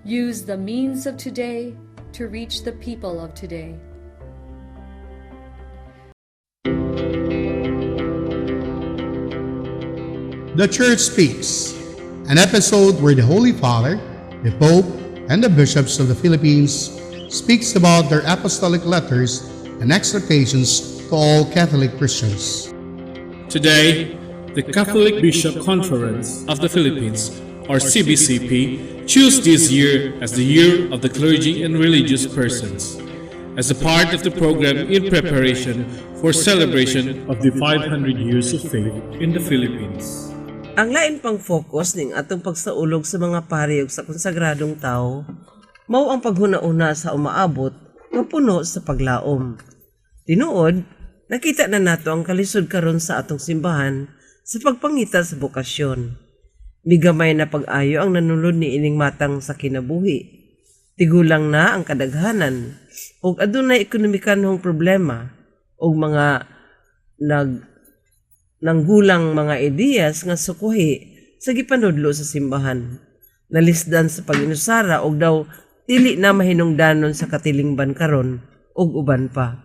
Use the means of today to reach the people of today. The Church Speaks, an episode where the Holy Father, the Pope, and the bishops of the Philippines speaks about their apostolic letters and exhortations to all Catholic Christians. Today, the Catholic Bishop Conference of the Philippines, or CBCP, choose this year as the Year of the Clergy and Religious Persons, as a part of the program in preparation for celebration of the 500 years of faith in the Philippines. Ang lain pang focus ning atong pagsaulog sa mga pari ug sa konsagradong tawo mao ang paghuna-una sa umaabot nga puno sa paglaom. Tinuod, nakita na nato ang kalisod karon sa atong simbahan sa pagpangita sa bokasyon. Migamay na pag-ayo ang nanulod ni ining matang sa kinabuhi. Tigulang na ang kadaghanan ug adunay ekonomikanhong problema ug mga nanggulang mga ideyas nga sukuhi sa gipanudlo sa simbahan. Nalisdan sa pag-inusara og daw dili na mahinungdanon sa katilingban karon ug uban pa.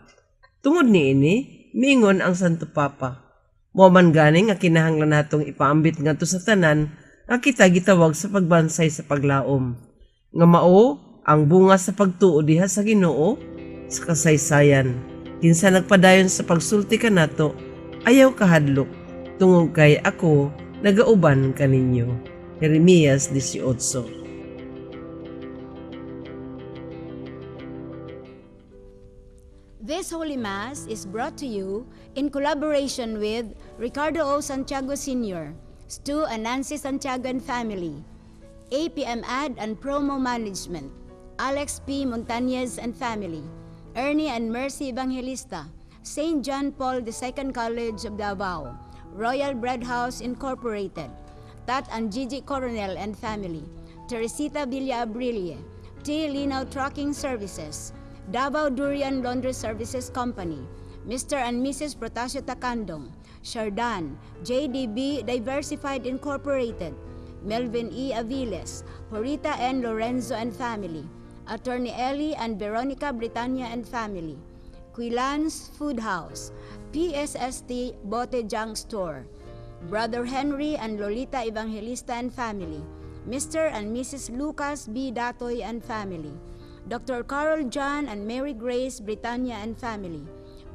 Tungod niini, miingon ang Santo Papa: "Mao man gani nga kinahanglan natong ipaambit ngadto sa tanan nga kita gitawag sa pagbansay sa paglaom, nga mao ang bunga sa pagtuo diha sa Ginoo sa kasaysayan. Kinsa nagpadayon sa pagsulti kanato, ayaw kahadlok, tungod kay ako nagauban kaninyo." Jeremias 18. This Holy Mass is brought to you in collaboration with Ricardo O. Santiago Sr., Stu and Nancy Santiago and family, APM Ad and Promo Management, Alex P. Montañez and family, Ernie and Mercy Evangelista, St. John Paul II College of Davao, Royal Bread House Incorporated, Tat and Gigi Coronel and family, Teresita Villa Abrille, T. Linaw Trucking Services, Davao Durian Laundry Services Company, Mr. and Mrs. Protasio Takandong, Shardan, JDB Diversified Incorporated, Melvin E. Aviles, Purita N. Lorenzo and family, Attorney Ellie and Veronica Britannia and family, Quilan's Food House, PSST Bote Junk Store, Brother Henry and Lolita Evangelista and family, Mr. and Mrs. Lucas B. Datoy and family, Dr. Carol John and Mary Grace Britannia and family,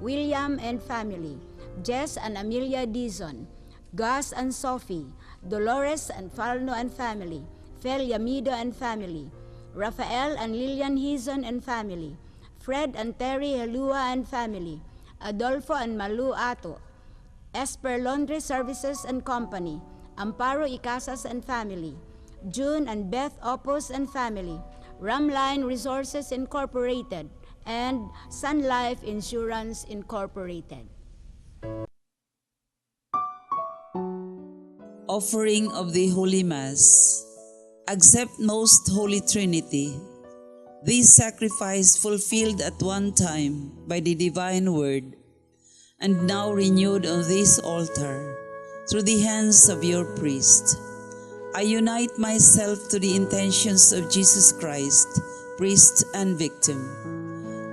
William and family, Jess and Amelia Dizon, Gus and Sophie, Dolores and Falno and family, Fel Yamido and family, Rafael and Lillian Hizon and family, Fred and Terry Helua and family, Adolfo and Malu Ato, Esper Laundry Services and Company, Amparo Icasas and family, June and Beth Opos and family, Ramline Resources Incorporated, and Sun Life Insurance Incorporated. Offering of the Holy Mass. Accept, Most Holy Trinity, this sacrifice fulfilled at one time by the Divine Word, and now renewed on this altar through the hands of your priest. I unite myself to the intentions of Jesus Christ, priest and victim,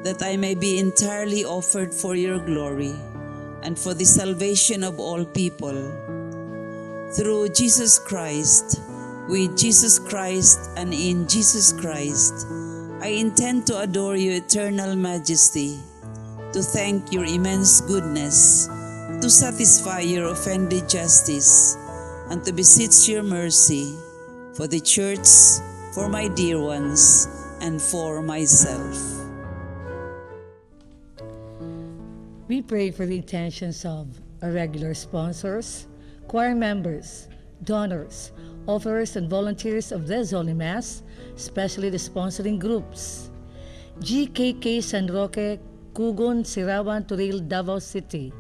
that I may be entirely offered for your glory and for the salvation of all people. Through Jesus Christ, with Jesus Christ, and in Jesus Christ, I intend to adore your eternal majesty, to thank your immense goodness, to satisfy your offended justice, and to beseech your mercy for the Church, for my dear ones, and for myself. We pray for the intentions of our regular sponsors, choir members, donors, offerers, and volunteers of this Holy Mass, especially the sponsoring groups: GKK San Roque, Kugon, Sirawan, Toril, Davao City,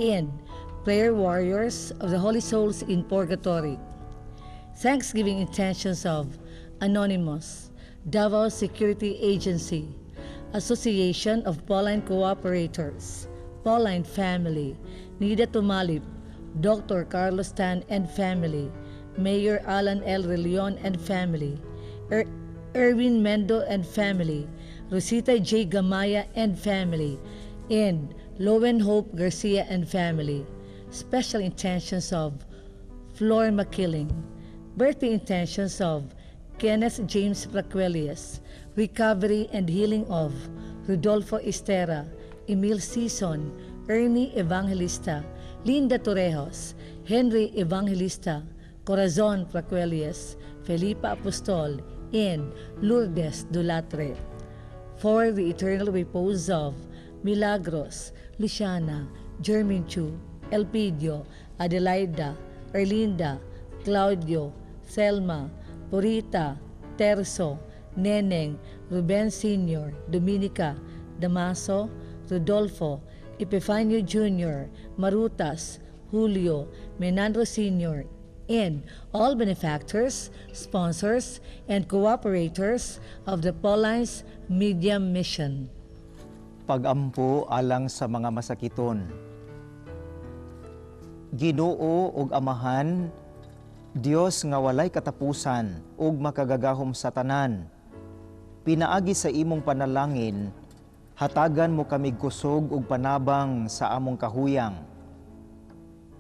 and Prayer Warriors of the Holy Souls in Purgatory. Thanksgiving intentions of Anonymous, Davao Security Agency, Association of Pauline Cooperators, Pauline Family, Nida Tumalip, Dr. Carlos Tan and family, Mayor Alan L. Relion and family, Erwin Mendo and family, Rosita J. Gamaya and family, and Lowen Hope Garcia and family. Special intentions of Flor Makiling. Birthday intentions of Kenneth James Plaquelius. Recovery and healing of Rodolfo Estera, Emil Sison, Ernie Evangelista, Linda Torrejos, Henry Evangelista, Corazon Plaquelius, Felipa Apostol, and Lourdes Dulatre. For the eternal repose of Milagros, Luciana, Jermin Chu, Elpidio, Adelaida, Erlinda, Claudio, Selma, Purita, Terso, Neneng, Ruben Sr., Dominica, Damaso, Rodolfo, Epifanio Jr., Marutas, Julio, Menandro Sr., and all benefactors, sponsors, and cooperators of the Paulines Media Mission. Pagampo alang sa mga masakiton. Ginoo ug Amahan, Dios nga walay katapusan ug makagagahom sa tanan. Pinaagi sa imong panalangin, hatagan mo kami kusog ug panabang sa among kahuyang.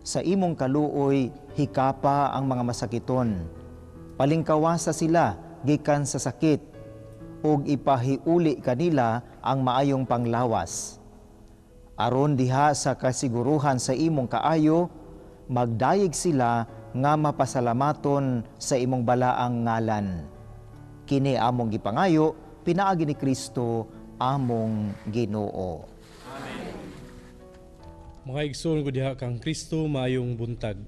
Sa imong kaluoy, hikapa ang mga masakiton. Palingkawasa sila gikan sa sakit ug ipahiuli kanila ang maayong panglawas. Aron diha sa kasiguruhan sa imong kaayo, magdayeg sila nga mapasalamaton sa imong balaang ngalan. Kini among gipangayo pinaagi ni Kristo among Ginoo. Amen. Mga igsoon ko diha kang Kristo, maayong buntag.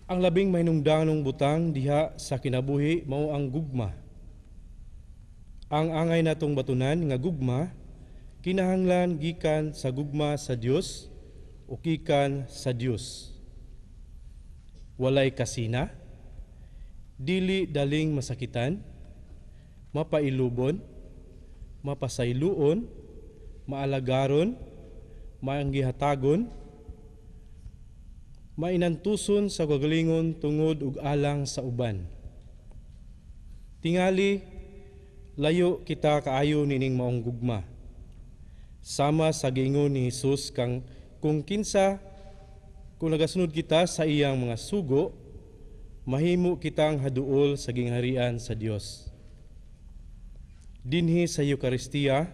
Ang labing mahinungdanong butang diha sa kinabuhi mao ang gugma. Ang angay natong batunan nga gugma kinahanglan gikan sa gugma sa Dios o gikan sa Dios. Walay kasina, dili daling masakitan, mapailubon, mapasayloon, maalagaron, maanggihatagon, mainantuson sa kagalingon tungod ug alang sa uban. Tingali, layo kita kaayo nining maong gugma. Sama sa giingon ni Hesus kang kung kinsa kung nagasunod kita sa iyang mga sugo, mahimo kitang haduol sa gingharian sa Dios. Dinhi sa Eukaristiya,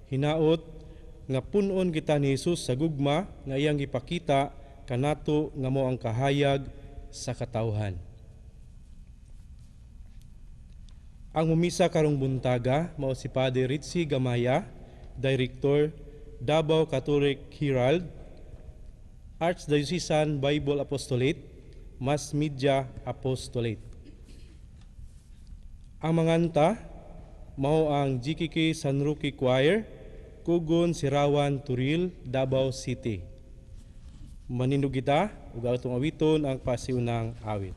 hinaot nga punon kita ni Hesus sa gugma nga iyang gipakita kanato nga mao ang kahayag sa katawhan. Ang mumisa karong buntaga mao si Padre Ritzy Gamaya, Director, Davao Catholic Herald, Archdiocesan Bible Apostolate, Mass Media Apostolate. Ang manganta mao ang GKK San Roque Choir, Kugon Sirawan Turil, Davao City. Manindog kita ug atong awiton ang pasiunang awit.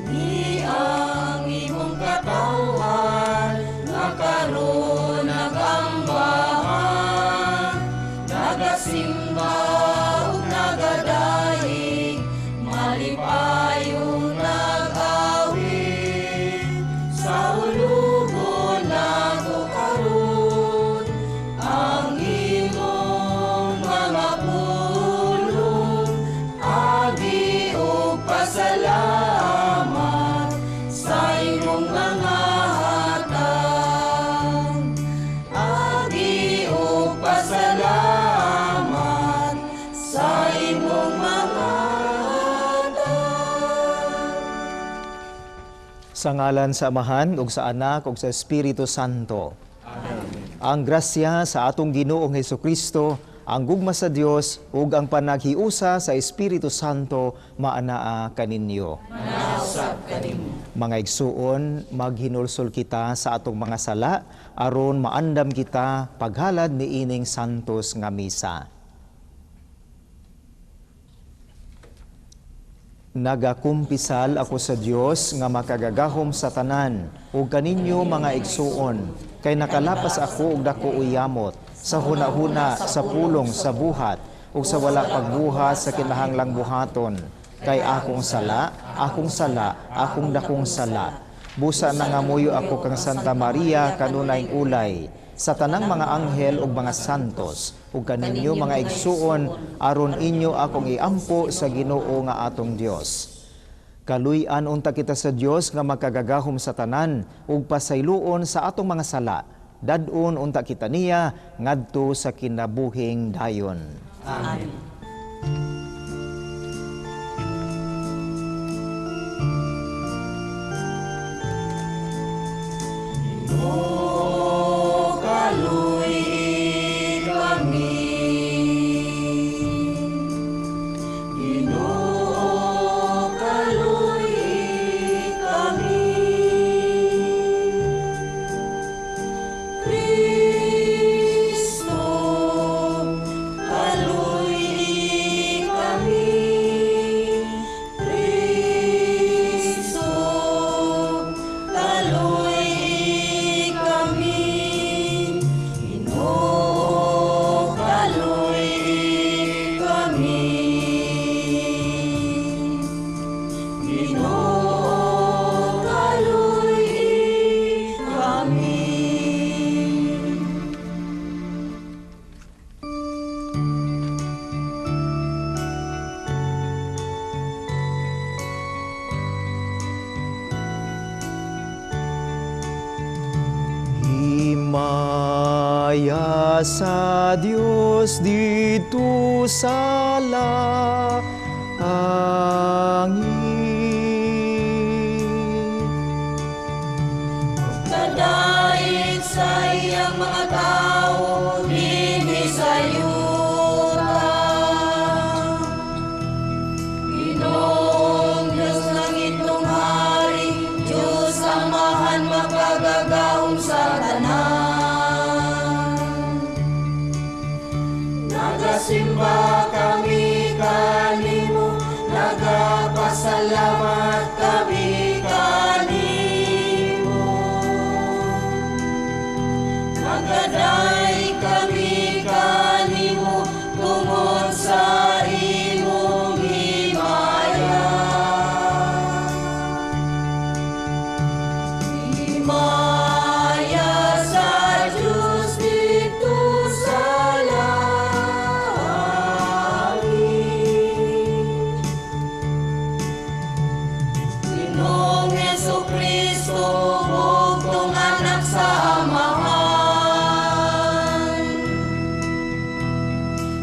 Ni ang imong katawhan nga karon nagambahan, nagasimba ug nagadayeg, malipayong nag-awit sa ulugon nako karon ang imong mga pulong, agi ug pasalamat sa imong mga hatag, agi ug pasalamat sa imong mga hatag. Sa ngalan sa Amahan ug sa Anak ug sa Espiritu Santo. Amen. Ang grasya sa atong Ginoong Hesukristo, ang gugma sa Dios ug ang panaghiusa sa Espiritu Santo maanaa kaninyo. Manausab kanimo. Mga igsuon, maghinulsol kita sa atong mga sala aron maandam kita paghalad niining santos nga misa. Nagakumpisal ako sa Dios nga makagagahom sa tanan ug kaninyo, mga igsuon, kay nakalapas ako og dako uyamot sa hunahuna, sa pulong, sa buhat ug sa wala pagbuhat sa kinahanglang buhaton, kay akong sala, akong sala, akong dakong sala. Busa nangamuyo ako kang Santa Maria, kanunayng ulay, sa tanang mga anghel ug mga santos, ug kaninyo, mga igsuon, aron inyo akong iampo sa Ginoo nga atong Dios. Kaluy-an unta kita sa Dios nga makagagahom sa tanan ug pasayloon sa atong mga sala. Dad-on unta kita niya ngadto sa kinabuhing dayon. Amen. Ginoo, kaluy-i kami. Ginoo, kaluy-i kami. Kristo, kaluy-i kami. Kristo, kaluy-i kami. Ginoo, kaluy-i kami. Ginoo, kaluy-i kami. Himaya sa Dios didto sa langit. Kadait sa iyang mga tao dinhi sa yuta. Ginoong Diyos, langitnong Hari, Diyos Amahan, makagagahom sa tanan. Nagasimba kami kanimo, nagapasalamat kami kanimo. Nagadaig kami kanimo tungod sa imong himaya. Himaya sa Diyos didto sa langit. Ginoong Hesus Kristo, bugtong anak sa Amahan.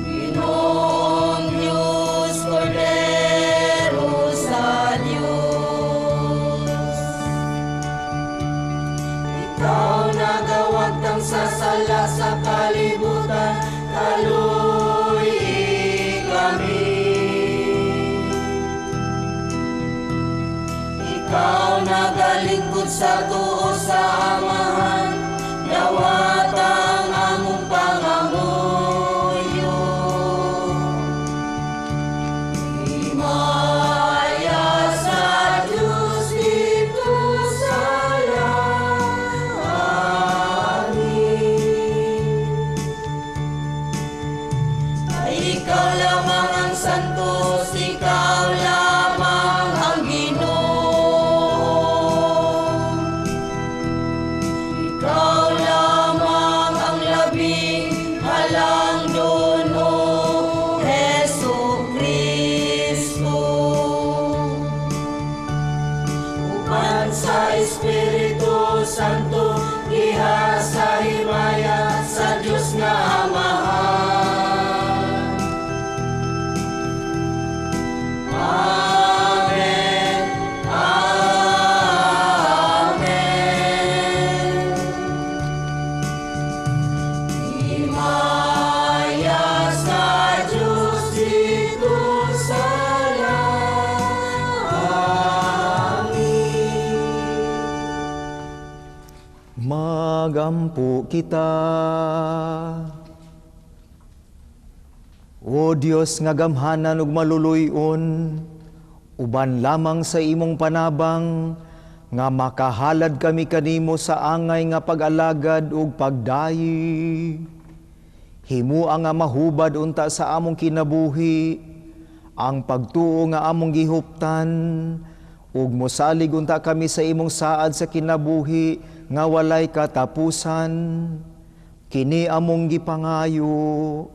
Ginoong Diyos, Kordero sa Diyos. Ikaw nagawagtang sa sala sa kalibutan, kaluy-i kami. Ikaw nagalingkod sa tuo sa Amahan, dawata ang among pangamuyo. Himaya sa Diyos didto sa langit. Ay ikaw lamang ang santos, ikaw lamang ang Ginoo. Ikaw lamang ang labing halangdon, O Hesu Kristo. Uban sa Espiritu Santo, diha sa himaya sa Dios nga Amahan. Amen. Amen. Himaya sa Diyos didto sa langit. Magampo kita. O Dios nga gamhanan ug maluluy-on, Uban lamang sa imong panabang nga makahalad kami kanimo sa angay nga pag-alagad ug pagdayi. Himua nga mahubad unta sa among kinabuhi ang pagtuo nga among gihuptan ug mosalig unta kami sa imong saad sa kinabuhi nga walay katapusan. Kini among gipangayo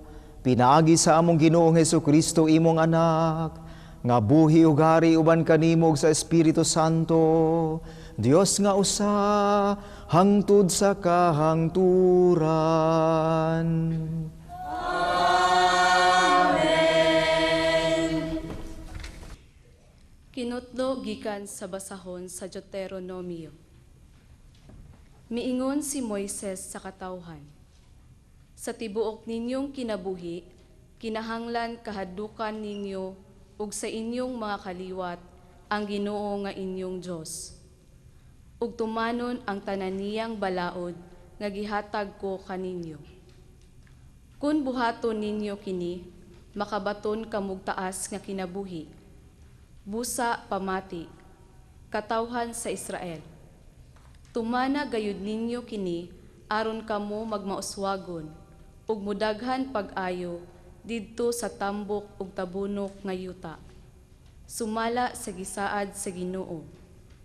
pinaagi sa among Ginoong Hesukristo, imong anak, nga buhi ug hari uban kanimo ug sa Espiritu Santo, Dios nga usa, hangtod sa kahangturan. Amen. Kinutlo gikan sa basahon sa Deuteronomio. Miingon si Moises sa katawhan, "Sa tibuok ninyong kinabuhi, kinahanglan kahadlukan ninyo ug sa inyong mga kaliwat ang Ginoo nga inyong Dios, ug tumanon ang tanan niyang balaod nga gihatag ko kaninyo. Kun buhaton ninyo kini, makabaton kamog taas nga kinabuhi. Busa pamati, katawhan sa Israel. Tumana gayud ninyo kini aron kamo magmauswagon ug mudaghan pag-ayo didto sa tambok ug tabunok nga yuta, sumala sa gisaad sa Ginoo,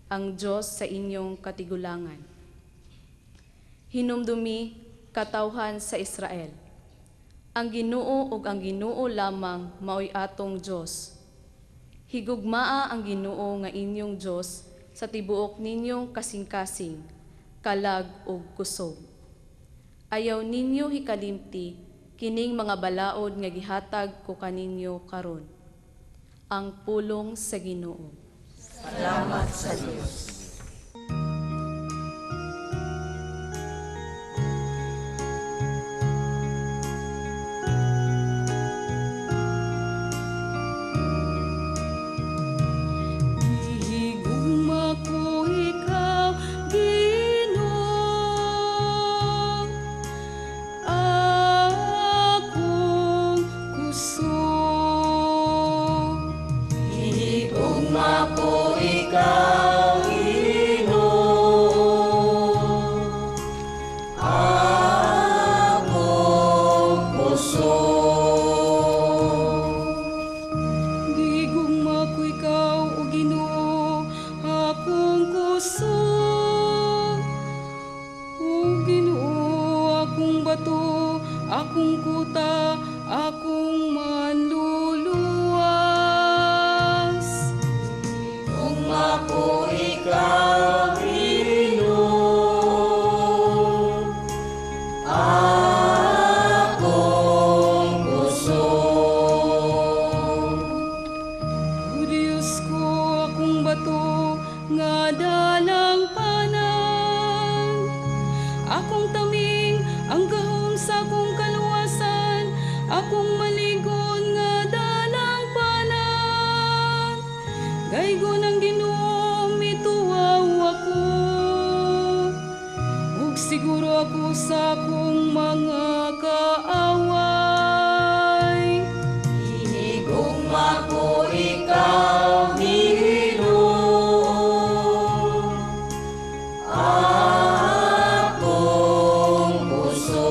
ang Dios sa inyong katigulangan. Hinumdumi, katawhan sa Israel, ang Ginoo ug ang Ginoo lamang maoy atong Dios. Higugmaa ang Ginoo nga inyong Dios sa tibuok ninyong kasing-kasing, kalag ug kusog. Ayaw ninyo hikalimti kining mga balaod nga gihatag ko kaninyo karon." Ang pulong sa Ginoo. Salamat sa Dios. Gihigugma ko ikaw, Ginoo, akong kusog. Gihigugma ko ikaw, Ginoo, akong kusog. Gihigugma ko ikaw, o Ginoo, akong kusog. O Ginoo, akong bato, akong kuta, akong manluluwas. Gihigugma ko ikaw, Ginoo, akong kusog. O Diyos ko, akong bato, nga dalang panan. Akong taming, ang gahom sa akong kaluwasan, akong maligon nga dalang panan. Daygon ang Ginoo, mituaw ako, ug siguro ako sa akong mga kaaway. Gihigugma ko ikaw, Ginoo, akong kusog.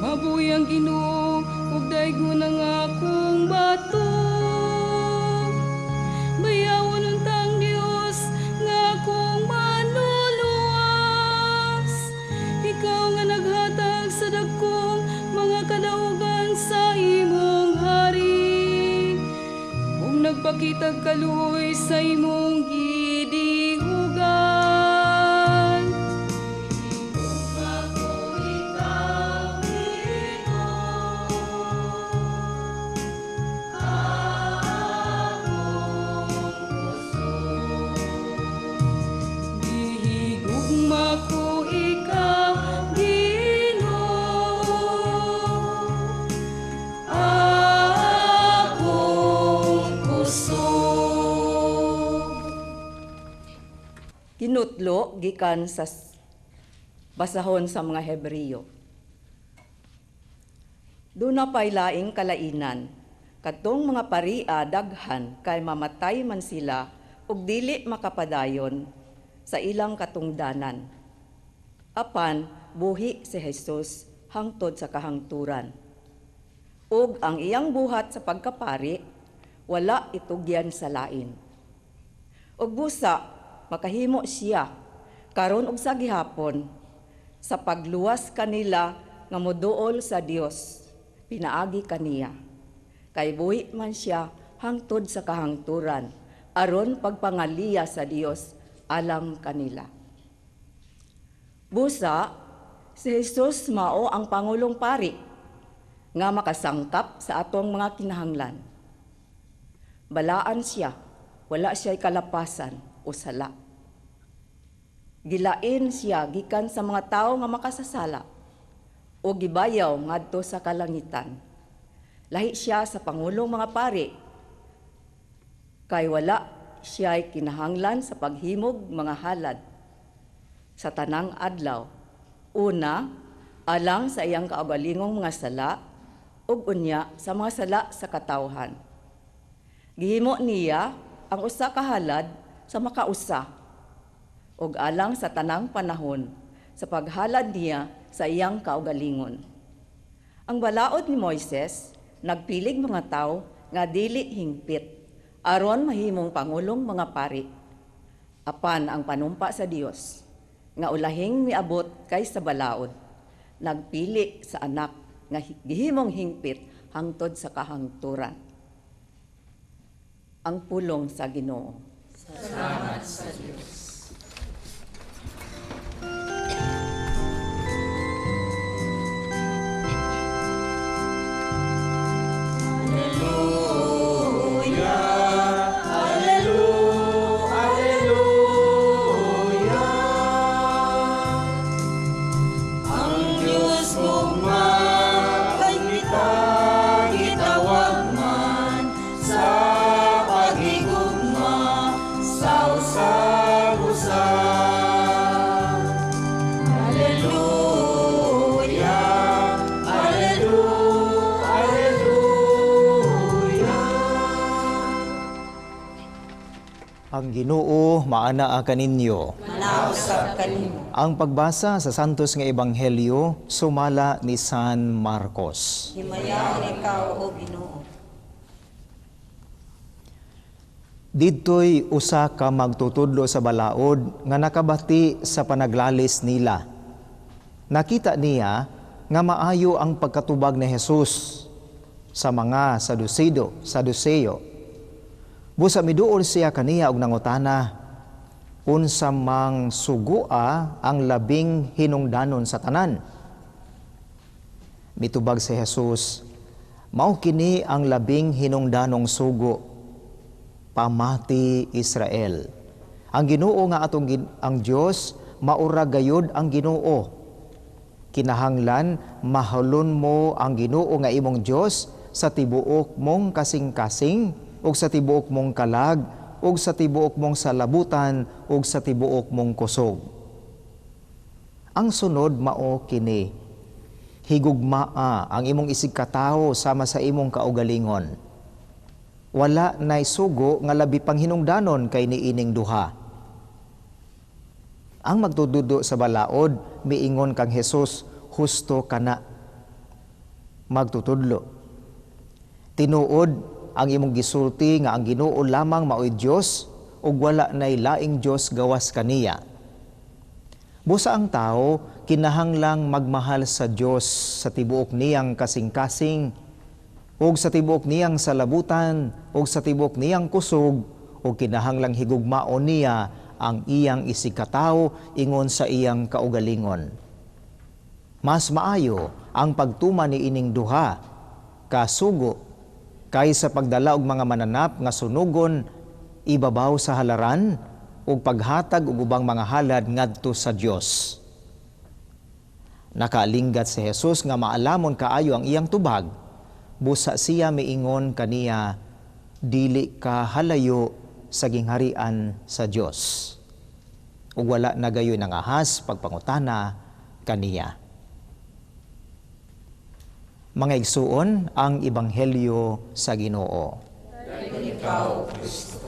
Mabuhi ang Ginoo ug daygon ang akong bato. Bayawon unta ang Dios nga akong manluluwas. Ikaw nga naghatag sa dagkong mga kadaugan sa imong hari, ug nagpakitag kaluoy sa imong gidihugan. Gihigugma ko ikaw, Ginoo, akong kusog. Gihigugma ko ikaw, Ginoo, akong kusog. Kinutlo gikan sa basahon sa mga Hebreo. Duna pay laing kalainan. Kadtong mga paria daghan kay mamatay man sila ug dili makapadayon sa ilang katungdanan. Apan buhi si Jesus hangtod sa kahangturan. Ug ang iyang buhat sa pagkapari wala itugyan sa lain. Ug busa makahimo siya karon ug sa gihapon sa pagluwas kanila nga moduol sa Dios pinaagi kaniya. Kay buhi man siya hangtod sa kahangturan aron pagpangaliya sa Dios alang kanila. Busa si Jesus mao ang pangulong pari nga makasangkap sa atong mga kinahanglan. Balaan siya, wala siya'y kalapasan o sala. Gilain siya gikan sa mga tawo nga makasasala o gibayaw ngadto sa kalangitan. Lahi siya sa pangulong mga pari kay wala siya'y kinahanglan sa paghimog mga halad sa tanang adlaw. Una, alang sa iyang kaugalingong mga sala ug unya sa mga sala sa katawhan. Gihimo niya ang usa ka halad sa makausa ug alang sa tanang panahon sa paghalad niya sa iyang kaugalingon. Ang balaod ni Moises nagpilig mga tawo nga dili hingpit aron mahimong pangulong mga pari. Apan ang panumpa sa Dios nga ulahing miabot kaysa balaod, nagpili sa anak nga gihimong hingpit hangtod sa kahangturan. Ang pulong sa Ginoo. Salamat sa Dios. Alleluia, alleluia, alleluia. Ang Diyos gugma kay kita gitawag man sa paghigugma sa usag-usa. Alleluia, alleluia, alleluia. Ang Ginoo maanaa kaninyo. Manausap kanimo. Ang pagbasa sa Santos nga Ebanghelyo sumala ni San Marcos. Himayaon ikaw, O Ginoo. Didtoy usa ka magtutudlo sa balaod nga nakabati sa panaglalis nila. Nakita niya nga maayo ang pagkatubag ni Jesus sa mga Saduceo. Busa miduol siya kaniya og nangutana, unsa mang sugua ang labing hinungdanon sa tanan? Mitubag si Jesus, mao kini ang labing hinungdanong sugo, pamati Israel. Ang Ginoo nga atong ang Dios maura gayud ang Ginoo. Kinahanglan mahalon mo ang Ginoo nga imong Dios sa tibuok mong kasing-kasing ug sa tibuok mong kalag ug sa tibuok mong salabutan ug sa tibuok mong kusog. Ang sunod mao kini, higugmaa ang imong isigkatawo sama sa imong kaugalingon. Wala nay sugo nga labi pang hinungdanon kay niining duha. Ang magtududo sa balaod miingon kang Hesus, husto kana magtutudlo. Tinuod ang imong gisulti nga ang Ginoo lamang maoy Dios ug wala nay laing Dios gawas kaniya. Busa ang tao kinahanglang magmahal sa Dios sa tibuok niyang kasing-kasing ug sa tibuok niyang salabutan ug sa tibuok niyang kusog ug kinahanglang higugmaon niya ang iyang isigkatawo ingon sa iyang kaugalingon. Mas maayo ang pagtuma ni ining duha kasugo kaysa pagdala og mga mananap nga sunugon ibabaw sa halaran ug paghatag og ubang mga halad ngadto sa Dios. Nakaalinggat si Jesus nga maalamon kaayo ang iyang tubag, busa siya miingon kaniya, dili ka halayo sa gingharian sa Dios. Ug wala na gayoy nangahas pagpangutana kaniya. Mga igsuon, ang ebanghelyo sa Ginoo. Ikaw, Kristo.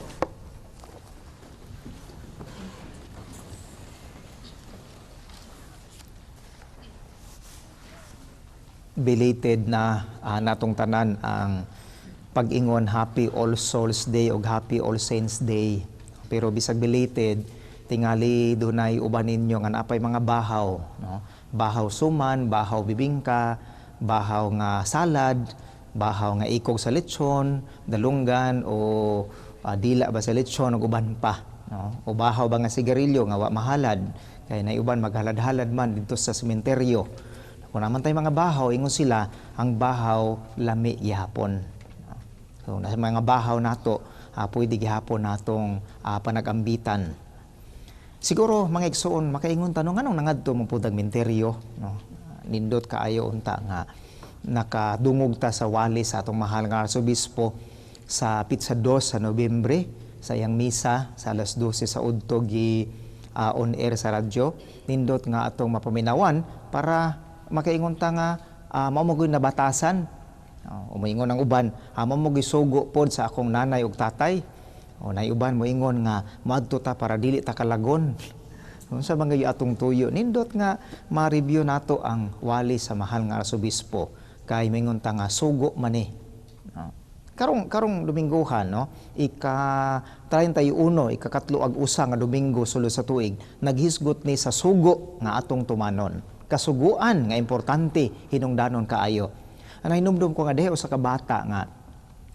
Belated na natong tanan ang pag-ingon Happy All Souls Day og Happy All Saints Day. Pero bisag belated, tingali dunay uban ninyo nga naapay mga bahaw, no? Bahaw suman, bahaw bibingka, bahaw nga salad, bahaw nga ikog sa lechon, dalunggan o dila ba sa lechon ug uban pa, no? O bahaw ba nga sigarilyo nga wa mahalad kay nay uban maghalad-halad man didto sa sementeryo. Kung naman tayo mga bahaw, ingon sila ang bahaw lami gihapon. So nasa mga bahaw nato, pwede gihapon natong panagambitan. Siguro mga igsoon makaingon tanong nganong nangadto mo pud menteryo, no? Nindot kaayo unta nga nakadungog ta sa wali sa atong mahal nga arsobispo sa pitsa 2 sa Nobyembre sa iyang misa sa alas 12 sa udto gi on air sa radyo. Nindot nga atong mapaminawan para makaingon ta nga mao mo gyud nabatasan. Umoingon ang uban, mao mo gyud sugo pod sa akong nanay ug tatay. O nay uban moingon nga moadto ta para dili ta kalagon. Unsa man gyud atong tuyo, nindot nga ma-review nato ang wali sa mahal nga arsobispo kay moingon ta nga sugo man ni. No? Karong Dominggohan, no, ika 31, ikakatlo ag usa nga Domingo sulod sa tuig, naghisgot ni sa sugo nga atong tumanon. Kasuguan nga importante hinungdanon kaayo. Anay hinumdum ko nga diha usa ka bata nga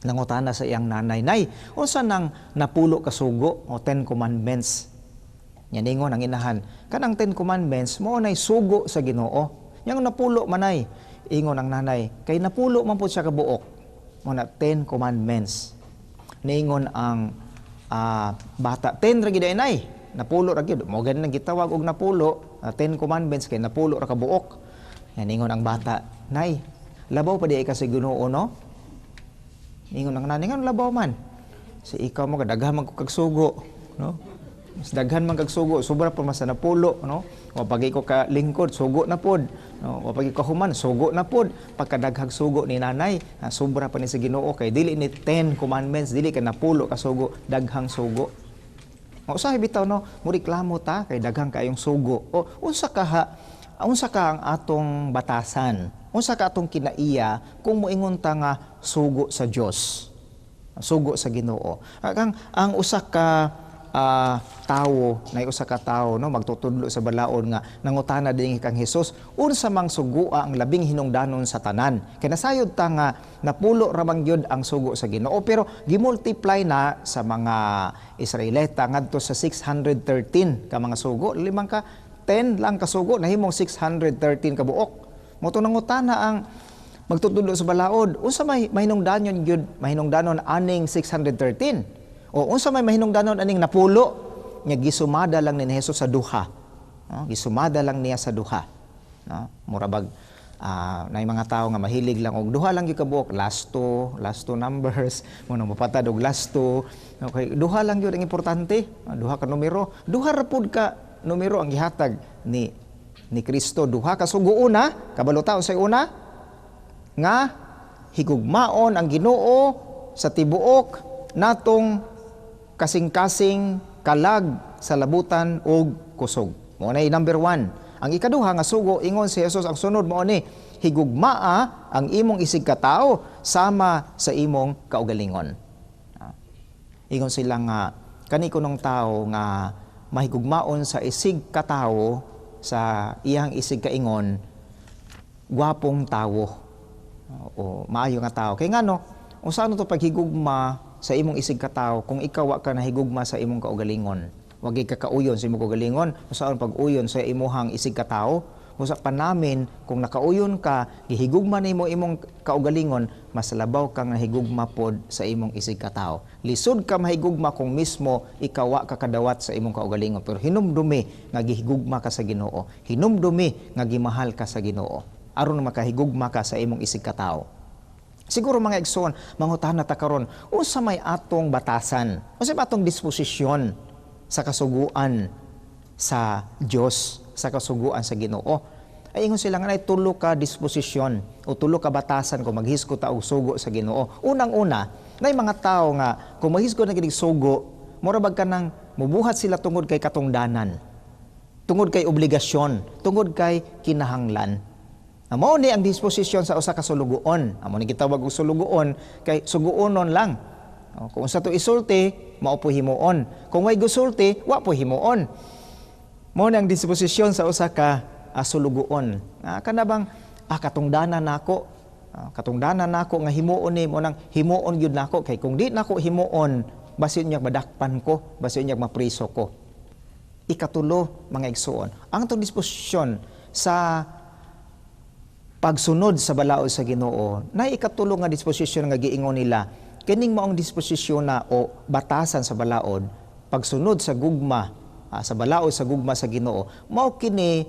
nangutana sa iyang nanay, "Nay, unsa nang napulo ka sugo o 10 commandments?" Nya ningon ang inahan, "Kanang 10 commandments mao nay sugo sa Ginoo." Nya napulo manay, ingon ang nanay, kay napulo man pud siya kabuok. Mao na 10 commandments. Ningon ang bata, 10 ra gid ay nay, napulo ra gyud. Mao gani nang gitawag og napulo, 10 commandments kay napulo ra kabuok. Nya ningon ang bata, "Nay, labaw pa di ay ka sa Ginoo, no?" Ningon ang nanay, "Ngano labaw man? Si ikaw mo kadaghan man kag sugo, no? Mas daghan man kag sugo, sobra pa man sa napulo, no? Wa pag ko ka lingkod, sugo na pod, no? Wa pag ko human, sugo na pod. Pagkadaghag sugo ni nanay, sobra pa ni sa Ginoo kay dili ni 10 commandments, dili ka napulo ka sugo, daghang sugo." O usahay bitaw, no, mo reklamo ta kay daghang kayong sugo. O unsa ka ha, unsa ka ang atong batasan? Unsa ka atong kinaiya kung moingon ta nga sugo sa Dios? Sugo sa Ginoo. Ang usa ka tawo, nay usa ka tawo, no, magtutudlo sa balaod nga nangutana dinhi kang Hesus, unsa mang sugoa ang labing hinungdanon sa tanan? Kay nasayod ta nga napulo ra man gyud ang sugo sa Ginoo, pero gimultiply na sa mga Israelita ngadto sa 613 ka mga sugo, limang ka 10 lang ka sugo nahimong 613 ka buok. Mo to nangutana ang magtutudlo sa balaod, unsa may mahinungdanon gyud, mahinungdanon aning 613? O unsa may mahinungdanon aning napulo? Nya gisumada lang ni Jesus sa duha. No? Gisumada lang niya sa duha. No? Mura bag nay mga tawo nga mahilig lang og duha lang gyud kabuok, last two numbers, mo nang mapatad og last two. Okay, duha lang gyud ang importante, duha ka numero, duha ra pud ka numero ang gihatag ni Kristo, duha ka sugo una, kabalo ta unsay una? Nga higugmaon ang Ginoo sa tibuok natong kasing-kasing kalag sa labutan og kusog. Mao na number 1. Ang ikaduha nga sugo, ingon si Jesus, ang sunod mao ni higugmaa ang imong isig katao sama sa imong kaugalingon. Ingon sila nga kani kunong tawo nga mahigugmaon sa isig katawo sa iyang isig kaingon, gwapong tawo o maayo nga tawo. Kay ngano, unsa ano to paghigugma sa imong isig katawo kung ikaw wa ka nahigugma sa imong kaugalingon? Wa gyud ka kauyon sa imong kaugalingon, unsaon pag-uyon sa imuhang isig katawo? Usa pa namin kung nakauyon ka, gihigugma nimo imong kaugalingon, mas labaw kang nahigugma pod sa imong isig katawo. Lisod ka mahigugma kung mismo ikaw wa ka kadawat sa imong kaugalingon, pero hinumdumi nga gihigugma ka sa Ginoo, hinumdumi nga gimahal ka sa Ginoo, aron makahigugma ka sa imong isig katawo. Siguro mga igsoon, mangutana ta karon, unsa may atong batasan, unsa may atong disposisyon sa kasuguan sa Dios, sa kasuguan sa Ginoo? Ay ingon sila nga nay tulo ka disposisyon o tulo ka batasan kung maghisgot ta og sugo sa Ginoo. Unang-una, nay mga tawo nga kung maghisgot na kinig sugo, mura bag kanang mubuhat sila tungod kay katungdanan, tungod kay obligasyon, tungod kay kinahanglan. Mao ni ang disposisyon sa usa ka sulugoon. Amo ni gitawag og sulugoon kay suguonon lang. O, kung unsa to isulti, mao po himuon. Kung way gusulti, wa po himuon. Mao ni ang disposisyon sa usa ka sulugoon. Kana bang katungdanan nako, katungdanan nako nga himuon ni mo nang himuon gyud nako kay kung di nako himuon, basin niya madakpan ko, basin niya mapriso ko. Ikatulo, mga igsuon, ang atong disposisyon sa pagsunod sa balaod sa Ginoo, na ikatulo nga disposisyon nga giingon nila, kining maong disposisyon na o batasan sa balaod, pagsunod sa gugma, sa balaod sa gugma sa Ginoo, mao kini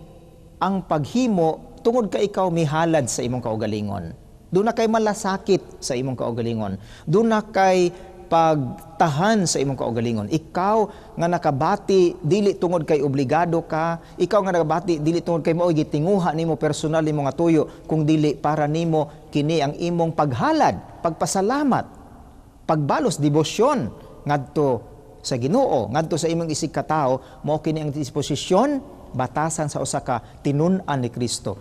ang paghimo tungod ka ikaw mihalad sa imong kaugalingon. Doon na kay malasakit sa imong kaugalingon. Doon na kay pagtahan sa imong kaugalingon. Ikaw nga nakabati dili tungod kay obligado ka, ikaw nga nakabati dili tungod kay mao gitinguha nimo personal nimo nga tuyo, kung dili para nimo kini ang imong paghalad, pagpasalamat, pagbalos, debosyon ngadto sa Ginoo, ngadto sa imong isig katawo. Mao kini ang disposisyon batasan sa usa ka tinun-an ni Kristo,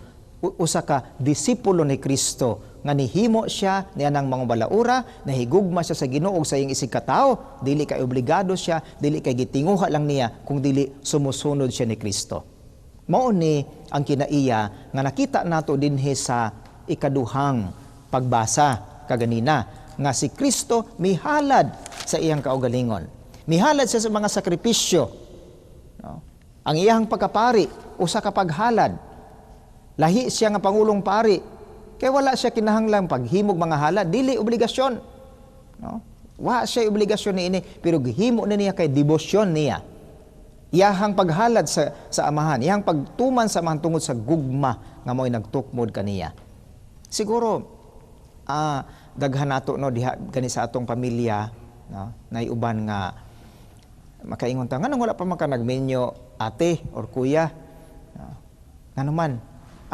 usa ka disipulo ni Kristo nga nihimo siya niya ng mga balaura, nahigugma siya sa Ginoo sa iyang isig katawo, dili kay obligado siya, dili kay gitinguha lang niya, kung dili sumusunod siya ni Kristo. Mao ni ang kinaiya nga nakita nato dinhi sa ikaduhang pagbasa kaganina, nga si Kristo mihalad sa iyang kaugalingon. Mihalad siya sa mga sakripisyo. No? Ang iyang pagkapari, usa ka paghalad. Lahi siya nga pangulong pari, kay wala siya kinahanglang paghimog mga halad, dili obligasyon. No? Wa siya obligasyon niini, pero gihimo na niya kay debosyon niya. Iyahang paghalad sa amahan, iyahang pagtuman sa amahan tungod sa gugma nga mo'y nagtukmod kaniya. Siguro daghan nato, no, diha gani sa atong pamilya, no, nay uban nga makaingon ta, nganong wala pa man ka nagmenyo, ate or kuya? No? Ngano man?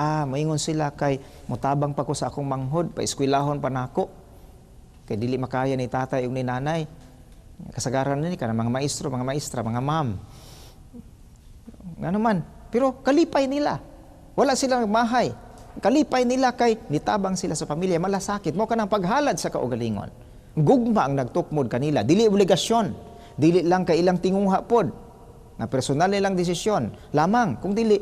Moingon sila kay mutabang pa ko sa akong manghod, paeskwelahon pa nako. Kay dili makaya ni tatay ug ni nanay. Kasagaran ni kanang mga maestro, mga maestra, mga ma'am. Ngano man? Pero kalipay nila. Wala silang mahay. Kalipay nila kay nitabang sila sa pamilya, malasakit. Mao kanang paghalad sa kaugalingon. Gugma ang nagtukmod kanila, dili obligasyon. Dili lang kay ilang tinguha pod. Nga personal nilang desisyon lamang, kung dili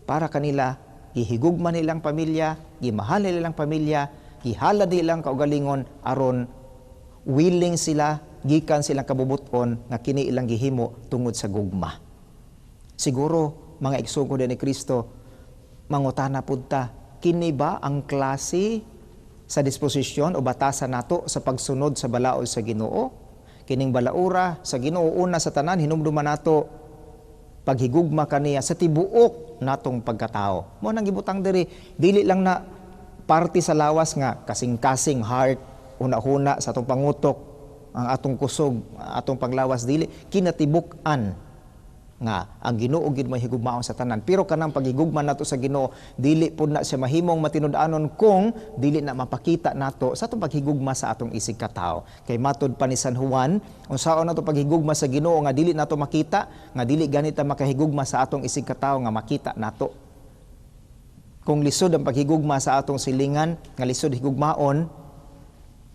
para kanila gihigugma nilang pamilya, gimahal nilang pamilya, gihalad nilang kaugalingon aron willing sila gikan silang kabubuton nga kini ilang gihimo tungod sa gugma. Siguro mga igsoon ko ni Kristo, mangutana pud ta, kini ba ang klase sa disposisyon o batasan nato sa pagsunod sa balaod sa Ginoo? Kining balaura sa Ginoo, una sa tanan hinumduman nato paghigugma kaniya sa tibuok natong pagkatao. Mo nang gibutang diri, dili lang na parte sa lawas nga kasing-kasing, heart, una-huna sa atong pangutok, ang atong kusog, atong panglawas, dili kinatibuk-an nga ang Ginoo gid may higugmaon sa tanan. Pero kanang paghigugma nato sa Ginoo, dili pud na siya mahimong matinud-anon kung dili na mapakita nato sa atong paghigugma sa atong isig katao. Kay matud pa ni San Juan, unsaon nato paghigugma sa Ginoo nga dili nato makita, nga dili ganita makahigugma sa atong isig katao nga makita nato. Kung lisod ang paghigugma sa atong silingan, nga lisod higugmaon,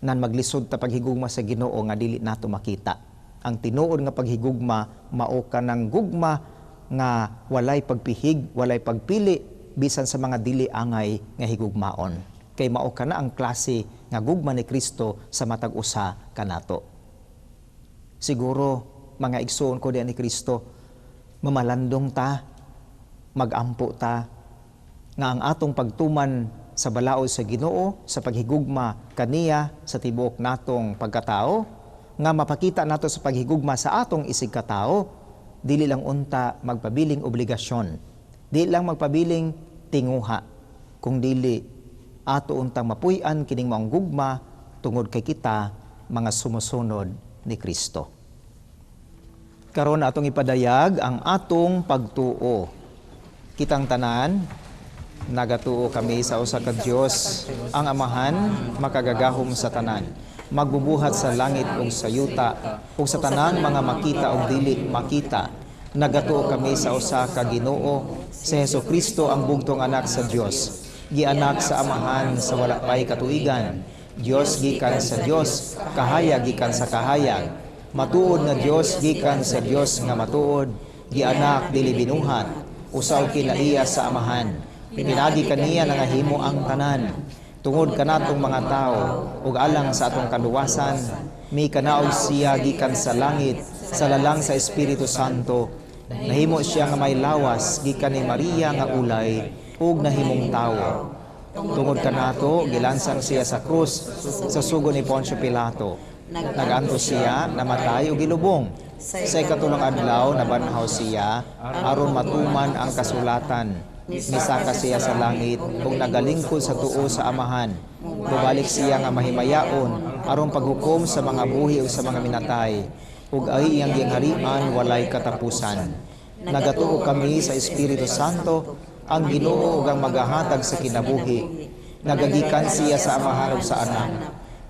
nan maglisod ta paghigugma sa Ginoo nga dili nato makita. Ang tinuod nga paghigugma mao kanang gugma nga walay pagpihig, walay pagpili bisan sa mga dili angay nga higugmaon. Kay mao kana ang klase nga gugma ni Kristo sa matag usa kanato. Siguro mga igsoon ko diyan ni Kristo, mamalandong ta, magampo ta nga ang atong pagtuman sa balaod sa Ginoo, sa paghigugma kaniya sa tibuok natong pagkatao, nga mapakita nato sa paghigugma sa atong isig katao, dili lang unta magpabiling obligasyon, dili lang magpabiling tinguha, kung dili ato untang mapuy-an kining maong gugma tungod kay kita mga sumusunod ni Kristo. Karon atong ipadayag ang atong pagtuo. Kitang tanan, Nagatuo kami sa usa ka Dios, ang Amahan, makagagahom sa tanan, magbubuhat sa langit ug sa yuta, ug sa tanang mga makita ug dili makita. Nagatuo kami sa usa ka Ginoo, si Hesukristo ang bugtong anak sa Dios, gianak sa Amahan sa wala pay katuigan, Dios gikan sa Dios, kahayag gikan sa kahayag, matuod nga Dios gikan sa Dios nga matuod, gianak dili binuhat, usa og kinaiya sa Amahan. Pinaagi kaniya nangahimo ang tanan. Tungod kanatong mga tawo ug alang sa atong kaluwasan, mikanaog siya gikan sa langit sa lalang sa Espiritu Santo. Nahimo siya nga may lawas gikan ni Maria nga ulay ug nahimong tawo. Tungod kanato gilansang siya sa krus sa sugo ni Poncio Pilato. Nagantos siya, namatay ug gilubong. Sa ikatulong adlaw nabanhaw siya aron matuman ang kasulatan. Misaka siya sa langit ug nagalingkod sa tuo sa Amahan. Mubalik siya nga mahimayaon aron paghukom sa mga buhi ug sa mga minatay, ug ay iyang gingharian walay katapusan. Nagatuo kami sa Espiritu Santo, ang Ginoo ug ang magahatag sa kinabuhi. Nagagikan siya sa Amahan ug sa Anak.